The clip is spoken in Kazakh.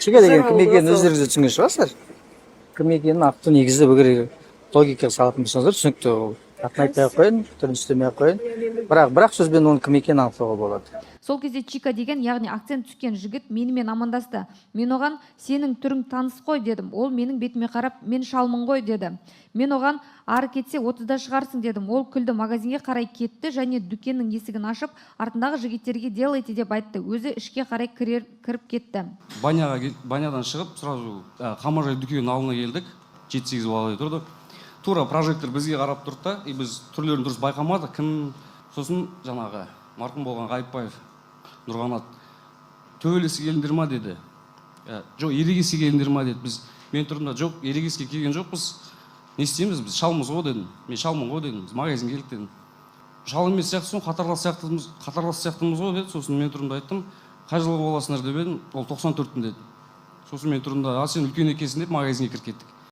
Чика деген Жаңа кім болды екенін ғой сол. Өздеріңіз де түсінген шығарсыздар. Кім екенін нақты негізі егер логикаға салатын болсаңыздар, түсінікті ол. Атын айтпай ақ қояйын, түрін түстемей ақ қояйын, бірақ бір ақ сөзбен оның кім екенін анықтауға болады. Сол кезде Чика деген, яғни акцент түскен жігіт менімен амандасты. Мен оған: «Сенің түрің таныс қой», – дедім. Ол менің бетіме қарап: «Мен шалмын ғой», – деді. Мен оған: «Ары кетсе 30-да шығарсың», – дедім. Ол күлді, магазинге қарай кетті және дүкеннің есігін ашып, артындағы жігіттерге «делайте» деп айтты. Өзі ішке қарай кіріп кетті. Банядан шығып, сразу қамажай дүкенінің алдына келдік. Жеті, сегіз баладай тұрды. Тура прожектор бізге қарап тұрды да, и біз түрлерін дұрыс байқамадық кім. Сосын жаңағы марқұм болған Ғайыпбаев Нұрғанат: «Төбелесе келдіңдер ма?» – деді. «Жоқ, ерегесе келдіңдер ма?» – деді. Біз, мен тұрдым да: «Жоқ, ерегеске келген жоқпыз, не істейміз, біз шалмыз ғой», – дедім. «Мен шалмын ғой», – дедім, «біз магазинге келдік», – дедім. «Шал емес сияқтысың, қатарлас сияқтымыз, қатарлас сияқтымыз ғой», – деді. Сосын мен тұрдым да айттым: «Қай жылғы боласыңдар?» – деп едім, ол: «94-пін», – деді. Сосын мен тұрдым да: «А, сен үлкен екенсің», – деп магазинге кіріп кеттік.